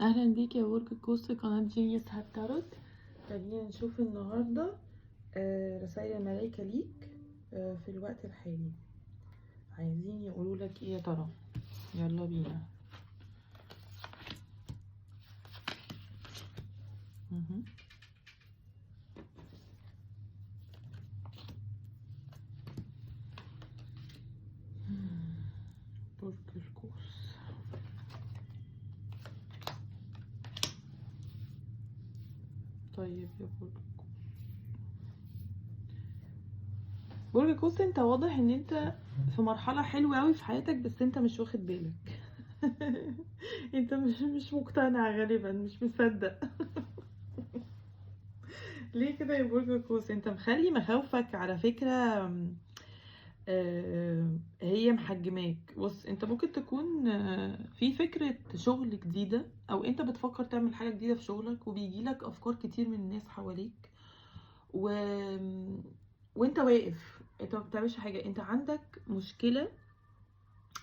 اهلا بيك يا برج القوس في قناة Genius Head Tarot. خلينا نشوف النهاردة رسائل الملائكة ليك في الوقت الحالي عايزين يقولوا لك ايه يا ترى. يلا بينا. مهم. برج القوس. طيب يا برج القوس، برج القوس انت واضح ان انت في مرحلة حلوة اوي في حياتك، بس انت مش واخد بالك. انت مش مقتنع غالبا، مش مصدق. ليه كده يا برج القوس؟ انت مخلي مخاوفك على فكرة هي محجماك. بص، انت ممكن تكون في فكرة شغل جديدة، او انت بتفكر تعمل حاجة جديدة في شغلك، وبيجيلك افكار كتير من الناس حواليك و... وانت واقف، انت ما بتعملش حاجة. انت عندك مشكلة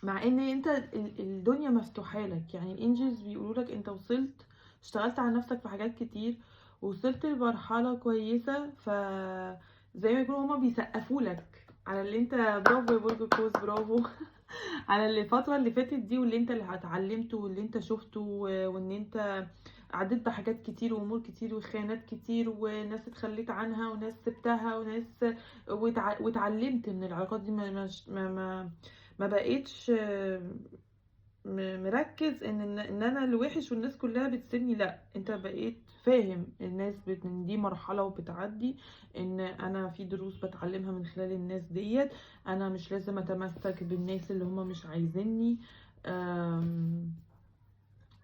مع ان انت الدنيا مفتوحة لك، يعني ال angels بيقولوا لك انت وصلت، اشتغلت على نفسك في حاجات كتير، وصلت لمرحلة كويسة، ف زي ما يكونوا هما بيسقفوا لك على اللي انت، برافو يا برج القوس، برافو على اللي الفترة اللي فاتت دي، واللي انت اللي اتعلمته، واللي انت شفته، وان انت عديت بحاجات كتير وامور كتير وخيانات كتير وناس اتخليت عنها وناس سبتها وناس واتعلمت من العلاقات دي. ما بقيتش مركز ان انا الوحش والناس كلها بتسيبني. لا، انت بقيت فاهم الناس ان دي مرحلة وبتعدي، ان انا في دروس بتعلمها من خلال الناس ديت، انا مش لازم اتمسك بالناس اللي هما مش عايزيني.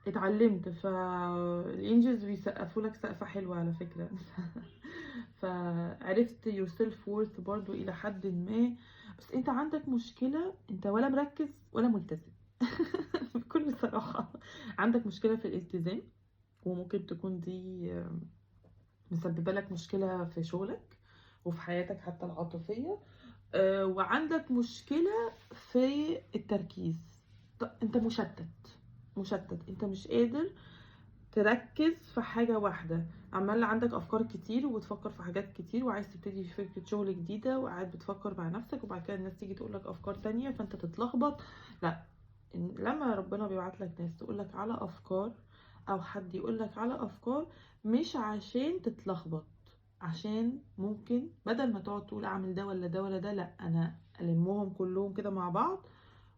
اتعلمت. فال angels بيسقفوا لك سقفة حلوة على فكرة. فعرفت your self worth برضو الى حد ما، بس انت عندك مشكلة، انت ولا مركز ولا ملتزم. بكل صراحة عندك مشكلة في الالتزام، وممكن تكون دي مسببة لك مشكلة في شغلك وفي حياتك حتى العاطفية. وعندك مشكلة في التركيز. انت مشتت، انت مش قادر تركز في حاجة واحدة، عمال عندك افكار كتير وبتفكر في حاجات كتير، وعايز تبتدي في فكرة شغل جديدة، وقاعد بتفكر مع نفسك، وبعد كده الناس تيجي تقولك افكار تانية فانت تتلخبط. لا، لما ربنا بيبعت لك ناس تقولك على افكار، او حد يقولك على افكار، مش عشان تتلخبط، عشان ممكن بدل ما تقعد تقول اعمل ده ولا ده ولا ده، لا، انا المهم كلهم كده مع بعض،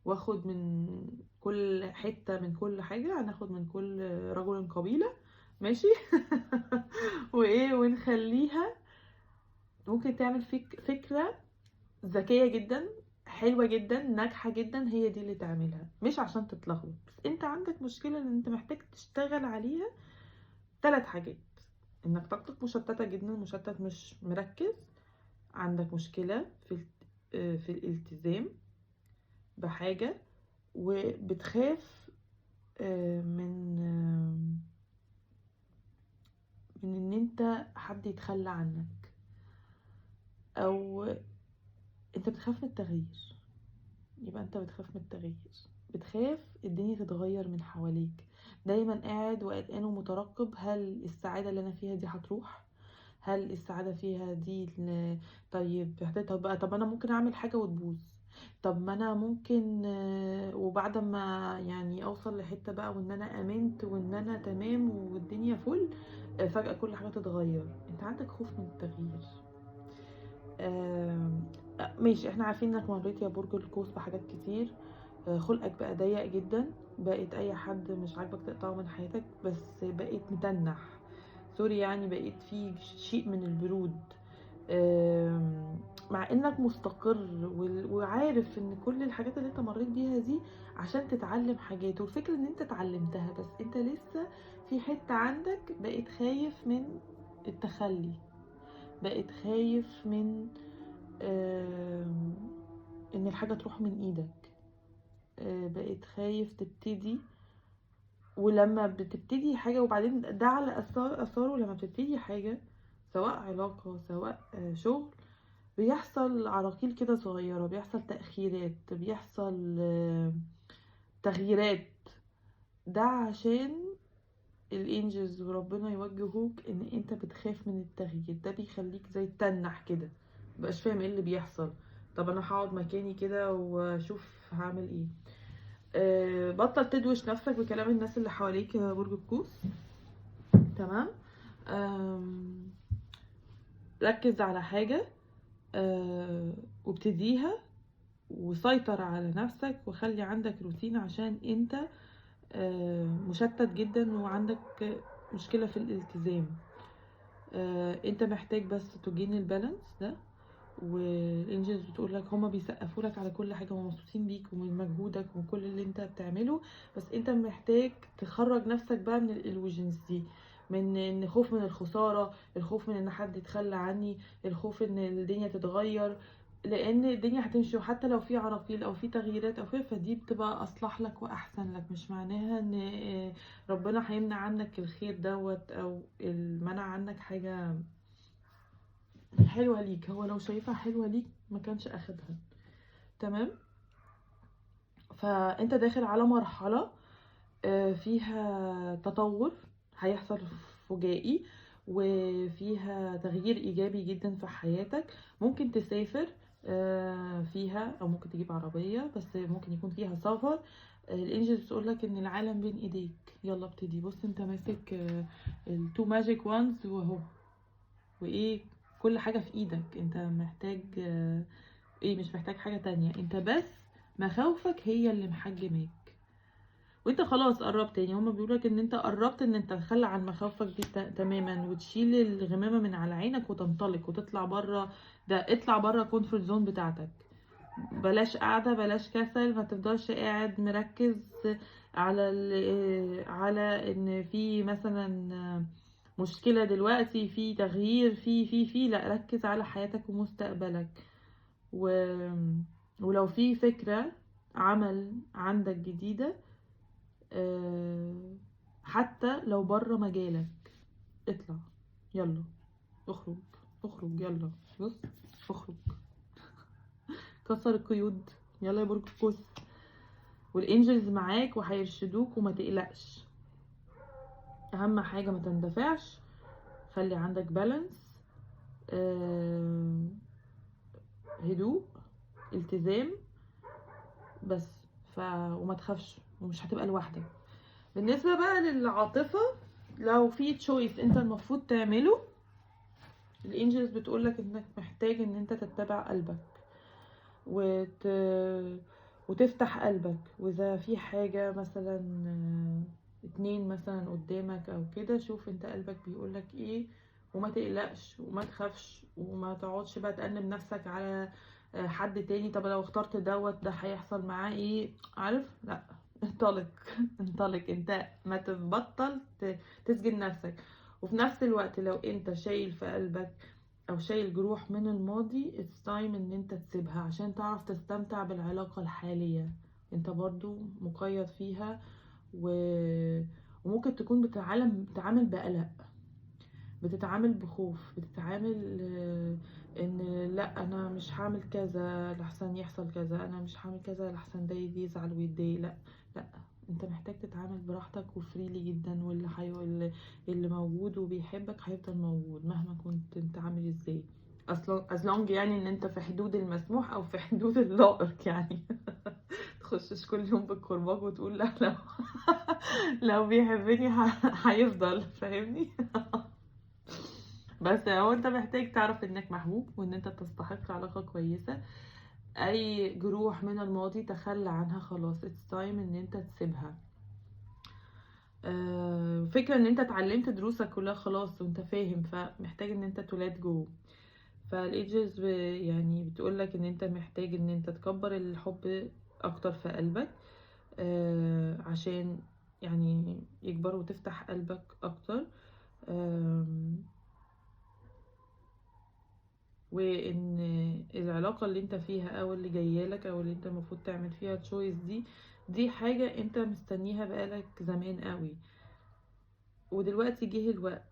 واخد من كل حتة من كل حاجة، هناخد من كل رجل قبيلة، ماشي. وايه، ونخليها ممكن تعمل فيك فكرة ذكية جدا، حلوة جدا، ناجحة جدا، هي دي اللي تعملها، مش عشان تتلخبط. بس انت عندك مشكلة ان انت محتاج تشتغل عليها. 3 حاجات: انك طاقتك مشتتة جدا، مشتت مش مركز، عندك مشكلة في الالتزام بحاجة، وبتخاف من ان انت حد يتخلى عنك، او انت بتخاف من التغيير. يبقى انت بتخاف من التغيير، بتخاف الدنيا تتغير من حواليك، دايما قاعد وقلقان ومترقب، هل السعادة اللي انا فيها دي هتروح؟ هل السعادة فيها دي طيب، طب انا ممكن اعمل حاجة وتبوظ، طب ما انا ممكن، وبعد ما اوصل لحتة بقى وان انا امنت وان انا تمام والدنيا فل، فجأة كل حاجة تتغير. انت عندك خوف من التغيير. ماشي، احنا عارفين انك مريت يا برج القوس بحاجات كتير، خلقك بقى ضيق جدا، بقيت اي حد مش عاجبك تقطعه من حياتك، بس بقيت متنح، sorry يعني، بقيت في شيء من البرود، مع انك مستقر وعارف ان كل الحاجات اللي انت مريت بيها دي عشان تتعلم حاجات، والفكرة ان انت اتعلمتها، بس انت لسه في حتة عندك بقيت خايف من التخلي، بقيت خايف من ان الحاجة تروح من ايدك، بقيت خايف تبتدي. ولما بتبتدي حاجة، وبعدين ده على اثاره، لما بتبتدي حاجة سواء علاقة سواء شغل، بيحصل عراقيل كده صغيرة، بيحصل تأخيرات، بيحصل تغييرات. ده عشان ال angels وربنا يوجهوك ان انت بتخاف من التغيير ده، بيخليك زي تنح كده، مبقاش فاهم ايه اللي بيحصل. طب انا هقعد مكاني كده واشوف هعمل ايه. بطل تدوش نفسك بكلام الناس اللي حواليك يا برج القوس، تمام؟ ركز على حاجة وابتديها، وسيطر على نفسك، وخلي عندك روتين، عشان انت مشتت جدا وعندك مشكلة في الالتزام. انت محتاج بس to gain ال balance ده. وال angels بتقول لك هما بيسقفوا لك على كل حاجة، ومبسوطين بيك ومن مجهودك وكل اللي انت بتعمله، بس انت محتاج تخرج نفسك بقى من ال illusions دي، من ان خوف من الخسارة، الخوف من ان حد يتخلى عني، الخوف ان الدنيا تتغير، لان الدنيا هتمشي، وحتى لو في عراقيل او في تغييرات او في، فدي بتبقى اصلح لك واحسن لك. مش معناها ان ربنا هيمنع عنك الخير دوت او المنع عنك حاجة حلوة ليك، هو لو شايفها حلوة ليك ما كانش اخدها، تمام؟ فانت داخل على مرحلة فيها تطور هيحصل فجائي، وفيها تغيير ايجابي جدا في حياتك. ممكن تسافر فيها، او ممكن تجيب عربية، بس ممكن يكون فيها سفر. ال angels بتقول لك ان العالم بين ايديك، يلا ابتدي. بص انت ماسك ال two magic wands وهو وايه، كل حاجة في ايدك. انت محتاج ايه؟ مش محتاج حاجة تانية، انت بس مخاوفك هي اللي محجماك، وانت خلاص قربت. يعني هما بيقولك ان انت قربت ان انت تتخلى عن مخاوفك دي تماما، وتشيل الغمامة من على عينك وتنطلق وتطلع بره ده. اطلع بره ال comfort zone بتاعتك، بلاش قاعدة، بلاش كسل، ما تفضلش قاعد مركز على ان في مثلا مشكلة دلوقتي، في تغيير، في في في لا، ركز على حياتك ومستقبلك. ولو في فكرة عمل عندك جديدة، حتى لو بره مجالك، اطلع، يلا اخرج، اخرج، يلا بص اخرج، كسر القيود، يلا يا برج القوس. وال angels معاك وهيرشدوك، وما تقلقش. اهم حاجة ما تندفعش، خلي عندك balance، هدوء، التزام بس، وما تخافش، ومش هتبقى لوحدك. بالنسبة بقى للعاطفة، لو في choice انت المفروض تعمله، ال angels بتقولك انك محتاج ان انت تتبع قلبك وتفتح قلبك. واذا في حاجة مثلا اتنين مثلا قدامك او كده، شوف انت قلبك بيقولك ايه، وما تقلقش وما تخافش، وما تقعدش بقى تأنب نفسك على حد تاني. طب لو اخترت دوت ده هيحصل معاه ايه؟ عارف؟ لا، انطلق، انطلق، انت ما تبطل تسجن نفسك. وفي نفس الوقت لو انت شايل في قلبك او شايل جروح من الماضي، it's time ان انت تسيبها عشان تعرف تستمتع بالعلاقة الحالية. انت برضو مقيد فيها، وممكن تكون بتتعامل بقلق، بتتعامل بخوف، بتتعامل ان لا انا مش هعمل كذا لحسن يحصل كذا، انا مش هعمل كذا لحسن ده يزعل ويتضايق. لا لا، انت محتاج تتعامل براحتك و freely جدا، واللي اللي موجود وبيحبك هيفضل موجود مهما كنت انت عامل ازاي، اصلا as long يعني ان انت في حدود المسموح او في حدود اللائق يعني. تخشش كل يوم بالكرباج وتقول لا لو بيحبني هيفضل، فاهمني؟ بس هو انت محتاج تعرف انك محبوب وان انت تستحق علاقة كويسة. اي جروح من الماضي تخلى عنها خلاص، it's time ان انت تسيبها. فكرة ان انت اتعلمت دروسك كلها خلاص وانت فاهم، فمحتاج ان انت to let go. فال angels يعني بتقولك ان انت محتاج ان انت تكبر الحب اكتر في قلبك، عشان يعني يكبر وتفتح قلبك اكتر. وان العلاقة اللي انت فيها او اللي جايالك او اللي انت المفروض تعمل فيها choice دي حاجة انت مستنيها بقالك زمان قوي، ودلوقتي جه الوقت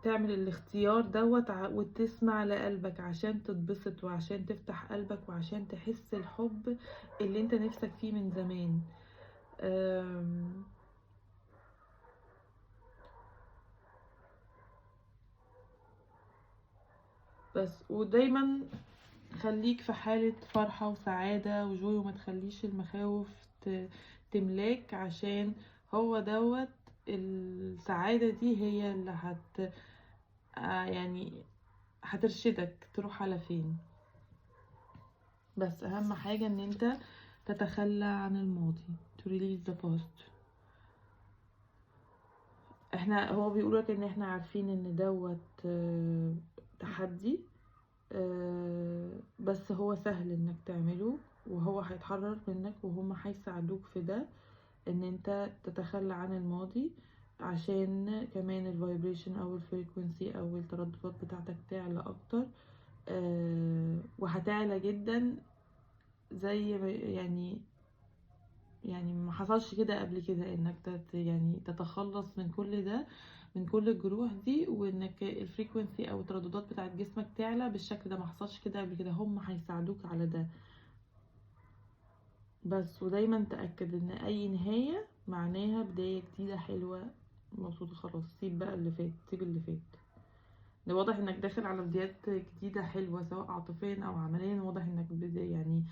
تعمل الاختيار دوت وتسمع لقلبك عشان تتبسط وعشان تفتح قلبك وعشان تحس الحب اللي انت نفسك فيه من زمان. بس ودايما خليك في حالة فرحة وسعادة و joy، وما تخليش المخاوف تملاك، عشان هو دوت السعادة دي هي اللي هت يعني هترشدك تروح على فين. بس اهم حاجة ان انت تتخلى عن الماضي، to release the past. احنا هو بيقولك ان احنا عارفين ان دوت تحدي، بس هو سهل انك تعمله، وهو هيتحرر منك، وهم هيساعدوك في ده، ان انت تتخلى عن الماضي، عشان كمان ال vibration او ال frequency او الترددات بتاعتك تعلى اكتر، وهتعلى جدا زي ما يعني ما حصلش كده قبل كده، انك يعني تتخلص من كل ده، من كل الجروح دي، وانك ال frequency او الترددات بتاعت جسمك تعلى بالشكل ده، ما حصلش كده قبل كده. هم هيساعدوك على ده. بس ودايما تأكد ان اي نهاية معناها بداية جديدة حلوة مبسوطة. خلاص سيب بقى اللي فات، سيب اللي فات. ده واضح انك داخل على بدايات جديدة حلوة، سواء عاطفيا او عمليا. واضح انك يعني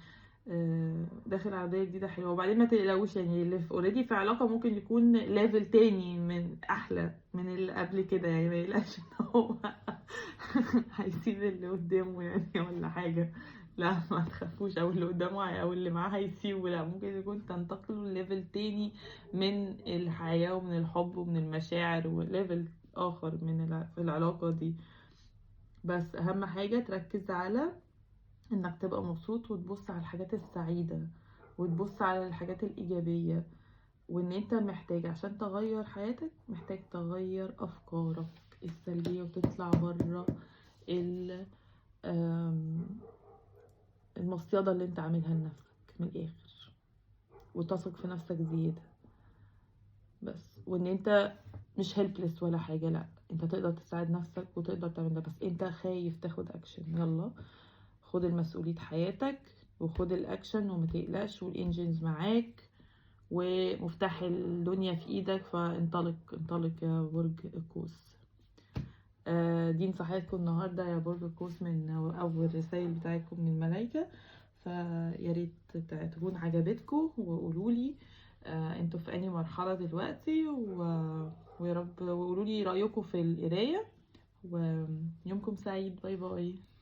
داخل على بداية جديدة حلوة. وبعدين ما تقلقوش، اللي في already في علاقة ممكن يكون level تاني من احلى من اللي قبل كده، ما يقلقش ان هو هيسيب اللي قدامه ولا حاجة، لا ما تخافوش، او اللي قدامه او اللي معاه هيسيبه، لا ممكن يكون تنتقلوا ل level تاني من الحياة ومن الحب ومن المشاعر، و level اخر من في العلاقة دي. بس اهم حاجة تركز على انك تبقى مبسوط، وتبص على الحاجات السعيدة، وتبص على الحاجات الإيجابية، وان انت محتاج عشان تغير حياتك محتاج تغير افكارك السلبية، وتطلع بره المصيدة اللي انت عاملها لنفسك من الاخر، وتثق في نفسك زيادة بس، وان انت مش helpless ولا حاجة، لا انت تقدر تساعد نفسك وتقدر تعمل ده، بس انت خايف تاخد اكشن. يلا خد المسؤولية حياتك وخد الاكشن وما تقلقش، وال angels معاك ومفتاح الدنيا في ايدك، فانطلق انطلق يا برج القوس. دي نصيحتكم النهارده يا برج القوس من اول رسائل بتاعتكم من الملايكه، فيا ريت تكون عجبتكم، وقولوا لي انتوا في انهي مرحله دلوقتي، ويا رب وقولوا لي رايكم في القرايه، ويومكم سعيد. bye bye.